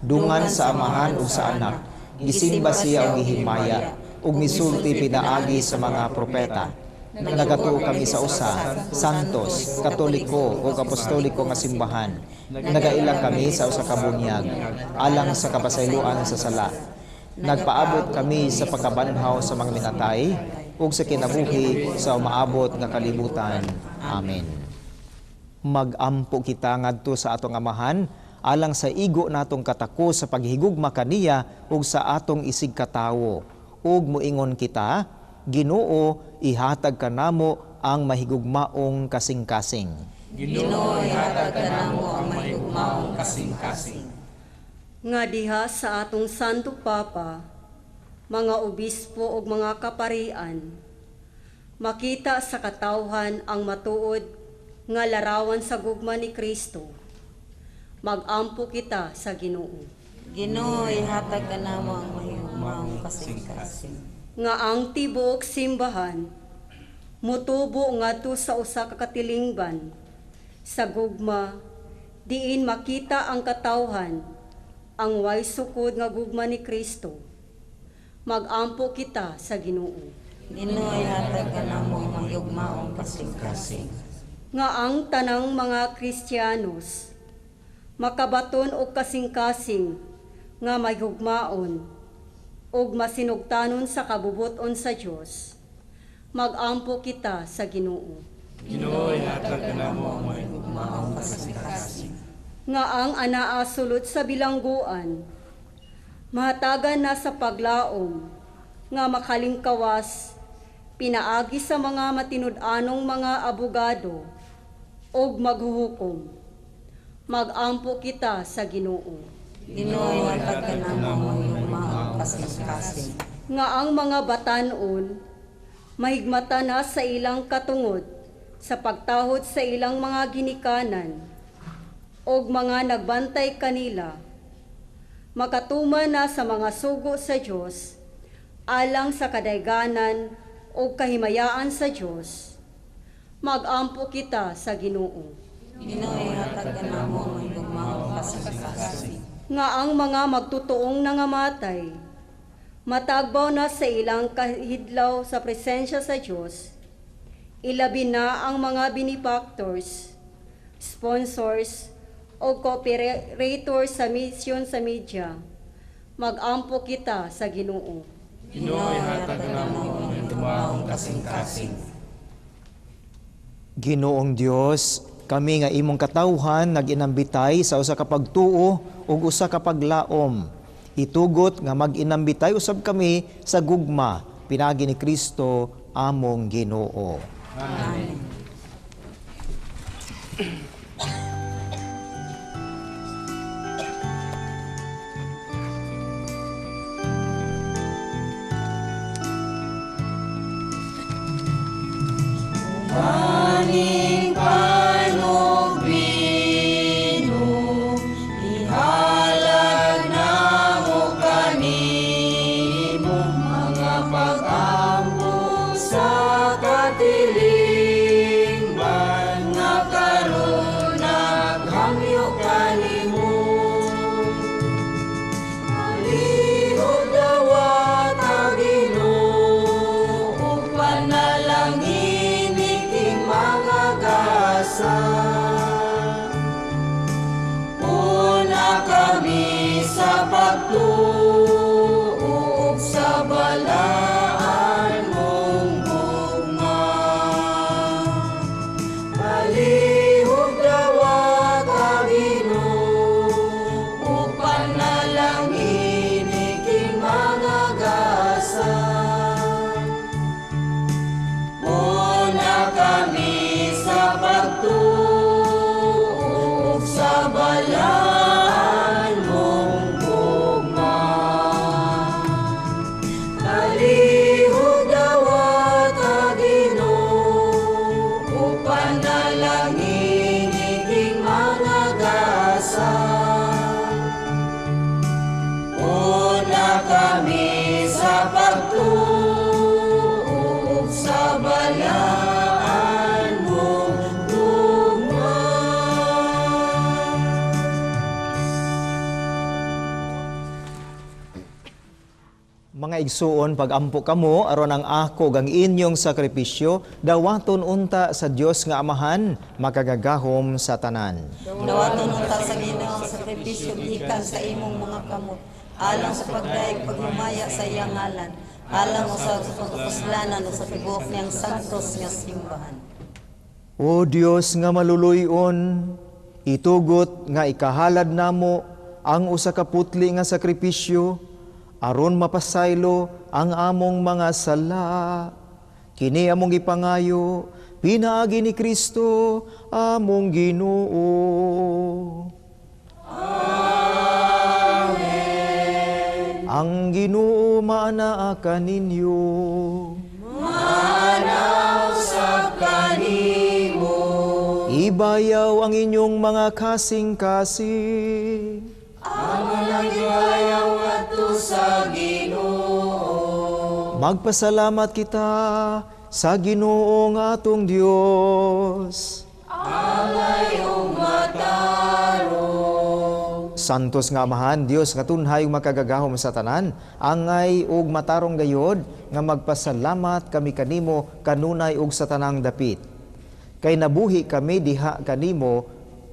Dungan sa Amahan ug sa Anak. Gisimba siya ug gihimaya ug misulti pinaagi sa mga propeta. Nagatuo kami sa usa, santos, katoliko ug apostoliko nga simbahan. Nagaila kami sa usa ka bunyag, alang sa kapasayloan sa sala. Nagpaabot kami sa pagkabanhaw sa mga minatay ug sa kinabuhi sa umaabot nga kalibutan. Amen. Magampo kita ngadto sa atong Amahan alang sa igo natong katako sa paghigugma kaniya ug sa atong isig katawo. Ug moingon kita, Ginoo, ihatag kanamo ang mahigugmaong kasing-kasing. Ginoo, ihatag kanamo ang mahigugmaong kasing-kasing. Nga diha sa atong Santo Papa, mga obispo ug mga kaparian, makita sa katawhan ang matuod nga larawan sa gugma ni Kristo. Magampo kita sa Ginoo. Ginoo, ihatag kanamo ang mahigugmaong kasing-kasing. Nga ang tibuok simbahan mutubo ngadto sa usa ka katilingban sa gugma, diin makita ang katawhan ang way sukod nga gugma ni Kristo. Magampo kita sa Ginoo. Ginoo, ihatag kanamo ang mahigugmaong kasing-kasing. Nga ang tanang mga Kristiyanos makabaton og kasing-kasing nga mahigugmaon ug masinugtanon sa kabubut-on sa Dios. Magampo kita sa Ginoo. Ginoo, ihatag kanamo ang mahigugmaong kasing-kasing. Nga ang anaa sulod sa bilangguan mahatagan na sa paglaom nga makalingkawas pinaagi sa mga matinud-anong mga abogado ug maghuhukom. Magampo kita sa Ginoo. Ginoo, ihatag kanamo ang mahigugmaong kasing-kasing. Nga ang mga batan-on mahigmata na sa ilang katungod sa pagtahod sa ilang mga ginikanan og mga nagbantay kanila, makatuman na sa mga sugo sa Dios alang sa kadayganan og kahimayaan sa Dios. Magampo kita sa Ginoo. Ginoo, ihatag kanamo ang mahigugmaong kasing-kasing. Nga ang mga magtutuong nangamatay matagbaw na sa ilang kahidlaw sa presensya sa Dios, ilabi na ang mga benefactors, sponsors, o cooperators sa misyon sa media. Magampo kita sa Ginoo. Ginoo, ihatag kanamo ang mahigugmaong kasing-kasing. Ginoong Dios, kami nga imong katawhan nag-inambitay sa usa ka pagtuo ug usa ka paglaom. Itugot nga mag-inambitay usab kami sa gugma pinaagi ni Kristo among Ginoo. Amen. Maning panog bino, ihalad namo kanimo mga pag-ampo sa katilingban nga karon. sa pagtuo ug sa balaan mong gugma. Palihog dawata, Ginoo, ug panalangin iking mga gasa. Una kami sa pagtuo ug sa balaan mong gugma. Palihog dawata, Ginoo, ug panalangin iking mga gasa. Una kami sa pagtuo ug sa balaan mong gugma. Mga igsuon, pag-ampo kamo aron ang ako ug ang inyong sakripisyo dawaton unta sa Dios nga Amahan makagagahom sa tanan. Dawaton unta sa Ginoo ang sakripisyo gikan sa imong mga kamot, alang sa pagdayeg paghimaya sa iyang ngalan, alang usab sa pagkapuslanan ug sa tibuok niyang santos nga simbahan. O Dios nga maluluy-on, itugot nga ikahalad namo ang usa ka putli nga sakripisyo aron mapasaylo ang among mga sala. Kini among gipangayo pinaagi ni Kristo among Ginoo. Amen. Ang Ginoo maanaa kaninyo. Maana usab kanimo. Ibayaw ang inyong mga kasing-kasing. Among gibayaw ngadto sa Ginoo. Magpasalamat kita sa Ginoo nga atong Dios. Angay ug matarong. Santos nga Amahan, Dios nga tunhay ug makagagahom sa tanan, angay ug matarong gayod nga magpasalamat kami kanimo kanunay ug sa tanang dapit. Kay nabuhi kami diha kanimo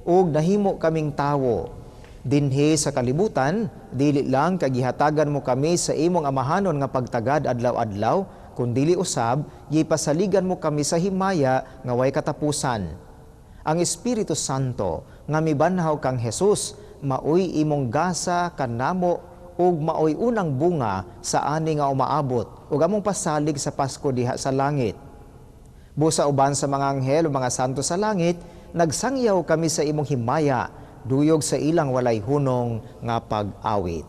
ug nahimo kaming tawo. Dinhi sa kalibutan, dili lang kagihatagan mo kami sa imong amahanon nga pagtagad adlaw-adlaw, kundili usab gipasaligan mo kami sa himaya nga way katapusan. Ang Espiritu Santo nga mibanhaw kang Hesus maoy imong gasa kanamo ug maoy unang bunga sa ani nga umaabot ug among pasalig sa Pasko diha sa langit. Busa uban sa mga anghel ug mga santo sa langit, nagsangyaw kami sa imong himaya, duyog sa ilang walay hunong nga pag-awit.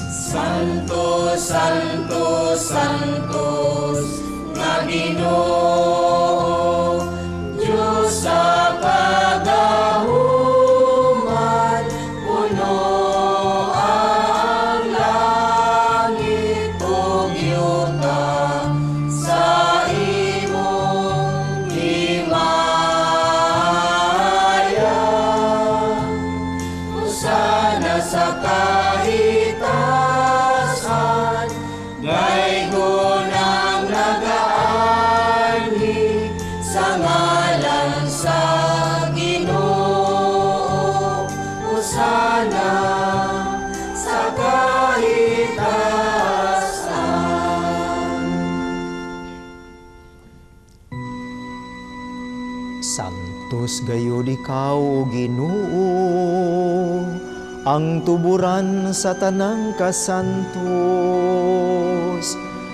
Santo, Santo, Santos, nga Ginoo, Diyos sa kagahuman, puno ang langit ug yuta sa imong himaya. Hosana sa kahitasan, daygon ang nagaanhi sa ngalan sa Ginoo. Hosana sa kahitasan. Santos gayud ikaw, o Ginoo, ang tuburan sa tanang kasantos.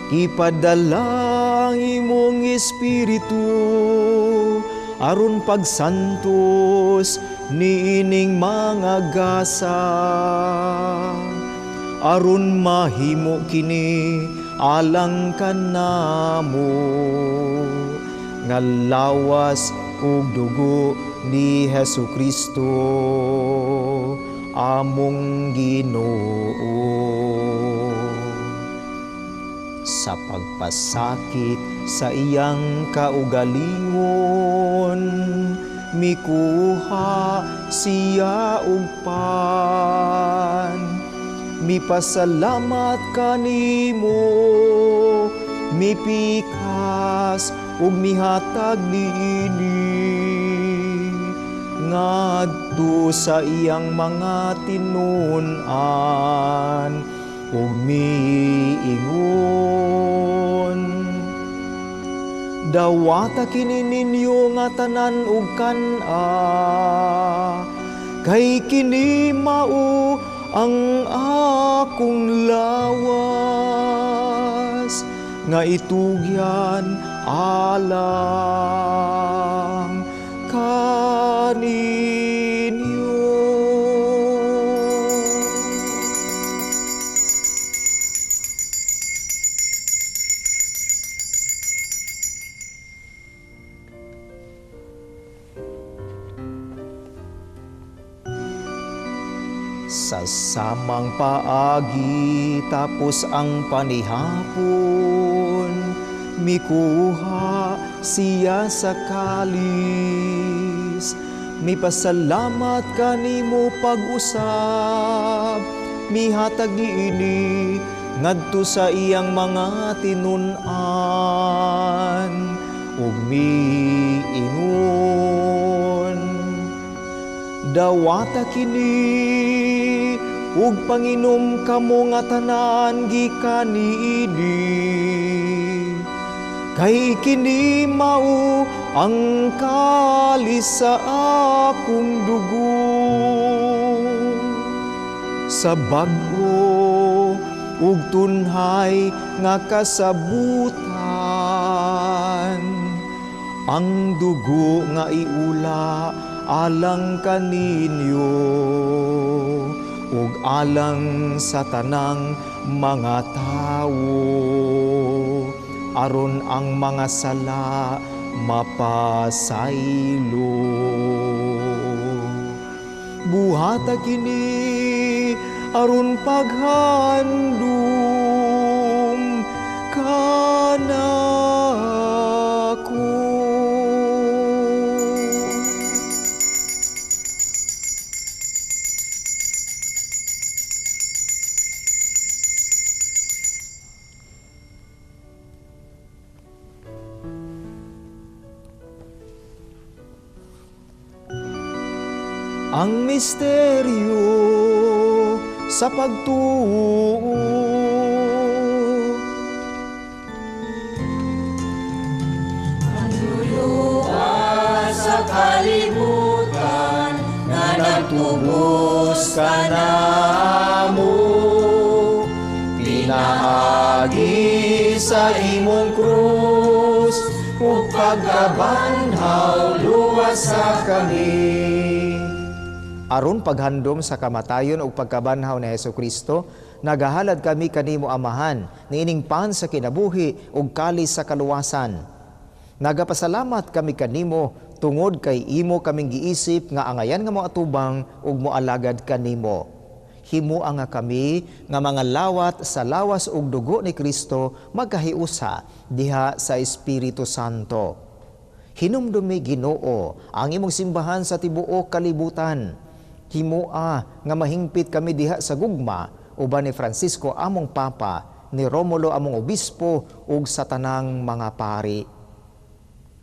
Ipadala ang imong Espiritu aron pagsantos niining mga gasa, aron mahimo kini alang kanamo nga lawas ug dugo ni Hesus Kristo among Ginoo. Sa pagpasakit sa iyang kaugalingon, mikuha siya og pan. Mipasalamat kanimo, Mipikas ug mihatag niini ngadto sa iyang mga tinun-an ug miingon, "Dawata kini ninyo nga tanan ug kan-a, kay kini mao ang akong lawas nga itugyan alang kaninyo." Sa samang paagi tapos ang panihapon, mikuha siya sa kalis. Mipasalamat kanimo pag-usab, mihatag niini ngadto sa iyang mga tinun-an ug miingon, "Dawata kini ug panginom kamo nga tanan gikan niini, kay kini mao ang kalis sa akong dugo sa bag-o ug tunhay nga kasabutan, ang dugo nga iula alang kaninyo ug alang sa tanang mga tawo, aron ang mga sala mapasaylo. Buhata kini aron paghandom kanako." Ang misteryo sa pagtuo. Manluluwas sa kalibutan nga nagtubos kanamo, pinaagi sa imong krus ug pagkabanhaw luwas sa kami. Aron paghandom sa kamatayon ug pagkabanhaw ni Hesukristo, nagahalad kami kanimo Amahan niining pan sa kinabuhi ug kalis sa kaluwasan. Nagapasalamat kami kanimo tungod kay imo kaming giisip nga angayan nga moatubang ug moalagad kanimo. Himoa nga kami nga mga lawat sa lawas ug dugo ni Kristo magkahiusa diha sa Espiritu Santo. Hinumdumi Ginoo ang imong simbahan sa tibuok kalibutan. Himoa nga mahingpit kami diha sa gugma uban ni Francisco among Papa, ni Romulo among Obispo ug sa tanang mga pari.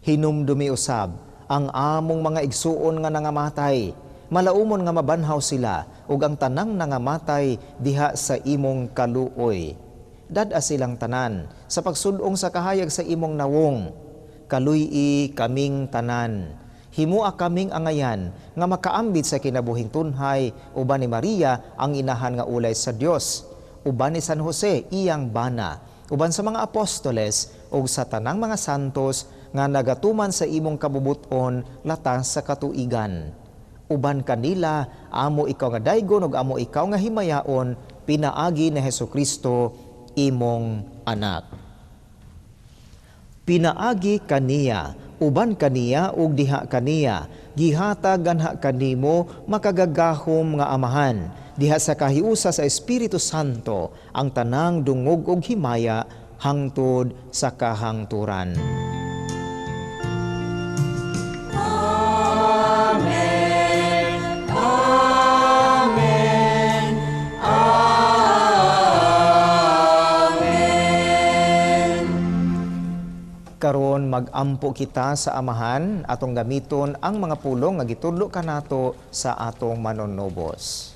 Hinumdumi usab ang among mga igsuon nga nangamatay, malaumon nga mabanhaw sila ug ang tanang nangamatay diha sa imong kaluoy. Dad-a silang tanan sa pagsud-ong sa kahayag sa imong nawong. Kaluy-i kaming tanan. Himoa kaming angayan nga makaambit sa kinabuhing tunhay uban ni Maria ang inahan nga ulay sa Dios, uban ni San Jose iyang bana, uban sa mga apostoles ug sa tanang mga santos nga nagatuman sa imong kabubuton latas sa katuigan. Uban kanila amo ikaw nga daygon ug amo ikaw nga himayaon pinaagi ni Hesukristo imong anak. Pinaagi kaniya, uban kaniya ug diha kaniya, gihatag ganha kanimo makagagahom nga Amahan, diha sa kahiusa sa Espiritu Santo ang tanang dungog ug himaya hangtod sa kahangturan. Amen. Amen. Amen. Karon mag-ampo kita sa Amahan, atong gamiton ang mga pulong nga gitudlo kanato sa atong manunubos.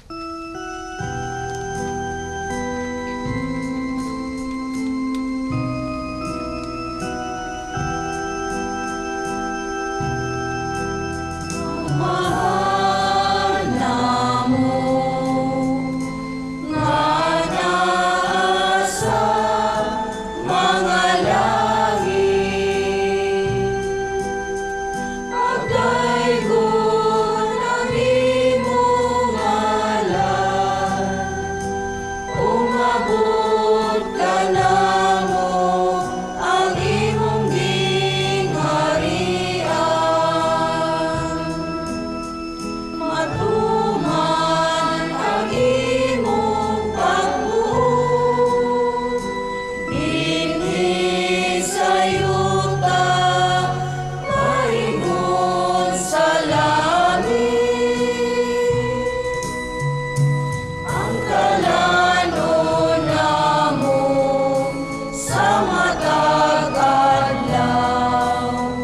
Amahan namo nga naa sa mga langit, pagdaygon ang imong ngalan, umabot kanamo ang imong gingharian. Matuman ang imong pagbuot dinhi sa yuta maingon sa langit. Ang kalanon namo sa matag adlaw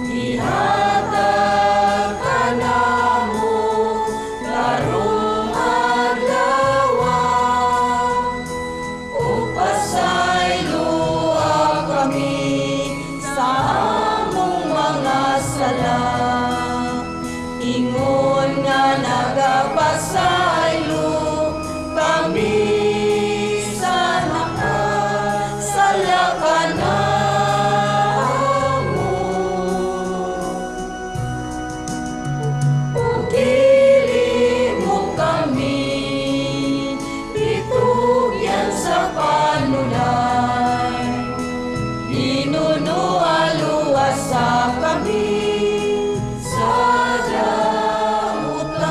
ihatag kanamo karong adlaw, ug pasayloa kami sa among mga sala, ingon nga nagapasaylo kami sa nakasala kanamo. Ug dili mo kami itugyan sa panulay, hinunoa luwasa kami sa dautan.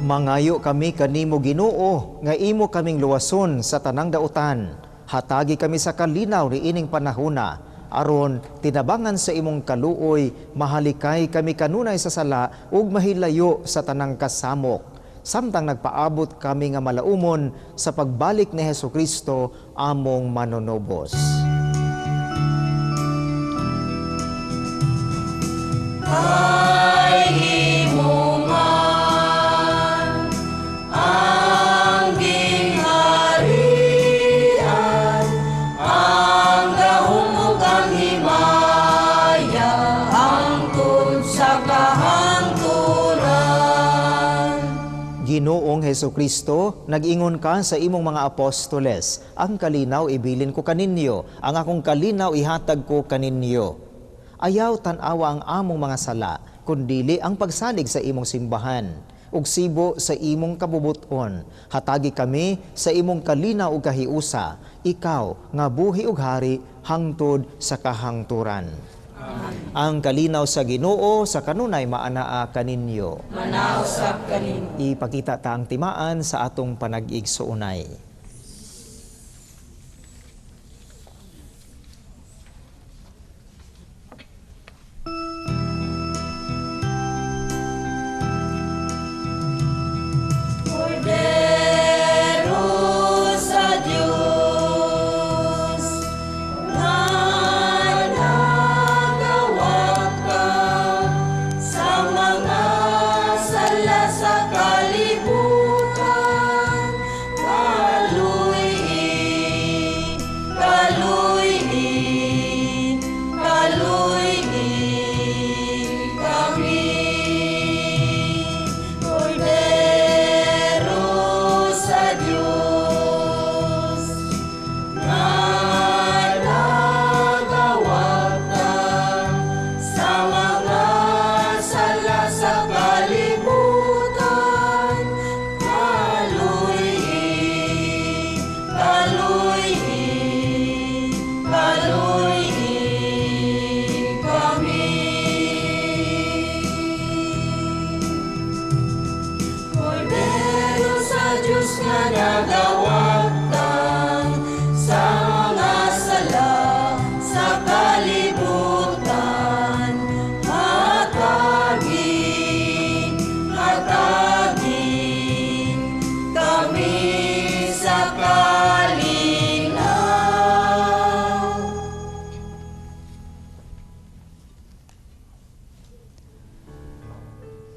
Mangayo kami kanimo, Ginoo, nga imo kaming luwason sa tanang dautan. Hatagi kami sa kalinaw niining panahuna, aron tinabangan sa imong kaluoy mahalikay kami kanunay sa sala ug mahilayo sa tanang kasamok, samtang nagpaabot kami nga malaumon sa pagbalik ni Hesukristo among manunubos. Kay imo man ang gingharian, ang gahom ug ang himaya, hangtod sa kahangturan. Ginoong Hesukristo, nag-ingon ka sa imong mga apostoles, "Ang kalinaw ibilin ko kaninyo, ang akong kalinaw ihatag ko kaninyo." Ayaw tan-awa ang among mga sala, kundili ang pagsalig sa imong simbahan. Ug sibo sa imong kabubuton, hatagi kami sa imong kalinaw ug kahiusa, ikaw nga buhi ug hari hangtod sa kahangturan. Ang kalinaw sa Ginoo sa kanunay maanaa kaninyo. Manaa usab kanimo. Ipakita ta ang timaan sa atong panag-igsuonay. Kordero sa Dios nga nagawakang sa mga sala sa kalibutan.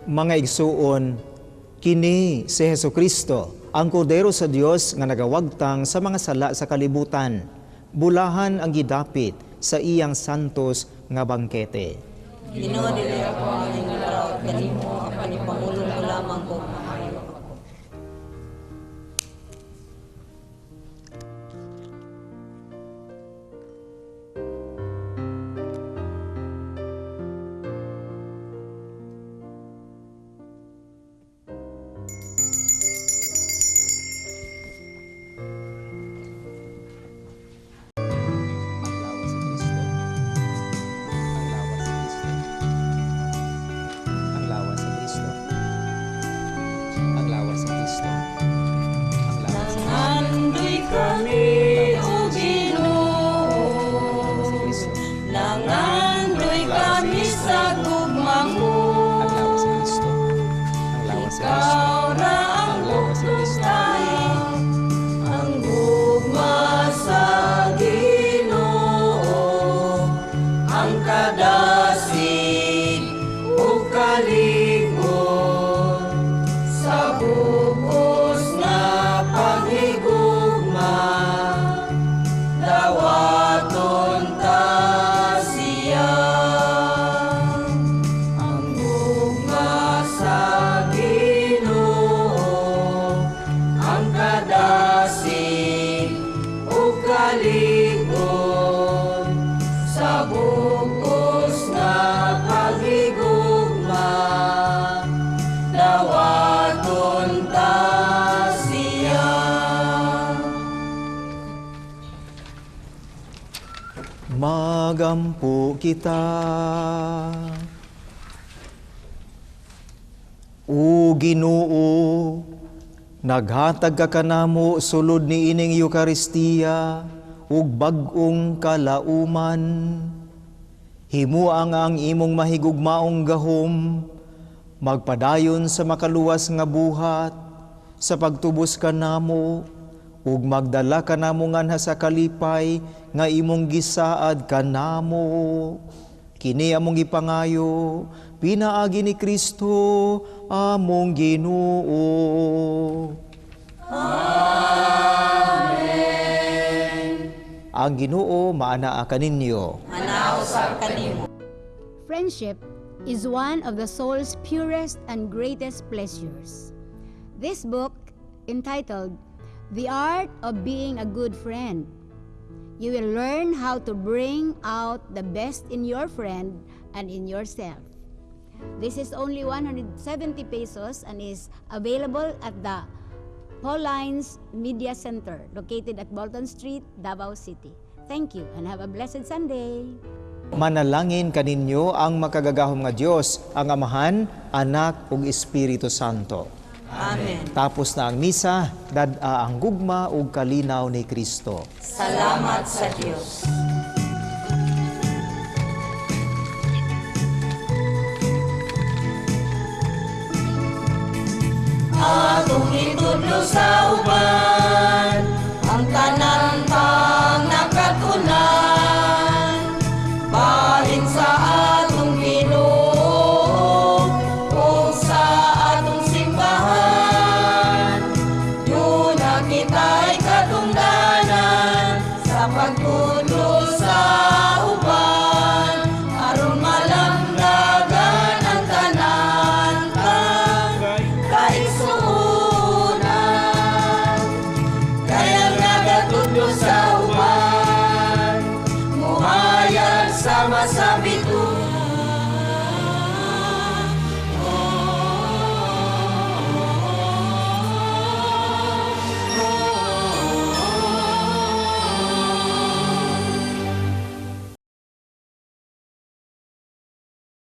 Mga igsuon, kini si Hesus Kristo, ang kordero sa Dios nga nagawagtang sa mga sala sa kalibutan. Bulahan ang gidapit sa iyang santos nga bangkete. Ginoo, dili ako ang nangaraot kanimo, apan ipangulong mo lamang ko maayo ako. Ang lawas sa Kristo. Ang lawas sa Kristo. Ang lawas sa Kristo. Ang lawas sa Kristo. Ang lawas sa Kristo. Nangandoy kami, O Ginoo. Nangandoy kami sa gugma mo. Ang lawas sa Kristo. Ang lawas sa Kristo. Ikaw ra ang Ang lawas sa Kristo. bugtay, ang gugma sa Ginoo, ang kadasig ug kalig-on sa bug-os nga paghigugma, dawaton ta siya. Ang gugma sa Ginoo, ang kadasig ug kalig-on sa bug-os nga paghigugma, dawaton ta siya. Magampo kita. O Ginoo, naghatag ka kanamo sulod ni ining Eukaristiya ug bag-ong kalauman. Himua nga ang imong mahigugmaong gahom magpadayon sa makaluwas nga buhat sa pagtubos kanamo ug magdala kanamo nganha sa kalipay nga imong gisaad kanamo. Kini among gipangayo pinaagi ni Kristo among Ginoo. Amen. Ang Ginoo maanaa kaninyo. Manaa usab kanimo. Friendship is one of the soul's purest and greatest pleasures. This book, entitled The Art of Being a Good Friend, you will learn how to bring out the best in your friend and in yourself. This is only 170 pesos and is available at the Paulines Media Center, located at Bolton Street, Davao City. Thank you and have a blessed Sunday. Manalangin kaninyo ang makagagahom nga Dios, ang Amahan, Anak ug Espiritu Santo. Amen. Tapos na ang misa, dad-a ang gugma ug kalinaw ni Kristo. Salamat sa Dios. Atong itudlo sa uban ang tanan pang nakatunan bahin sa atong Ginoo ug sa atong simbahan. Duna kita'y katungdanan sa pagtudlo sa uban aron malamdagan ang tanan pang kaigsuonan. Kay ang nagatudlo sa uban muhayag sama sa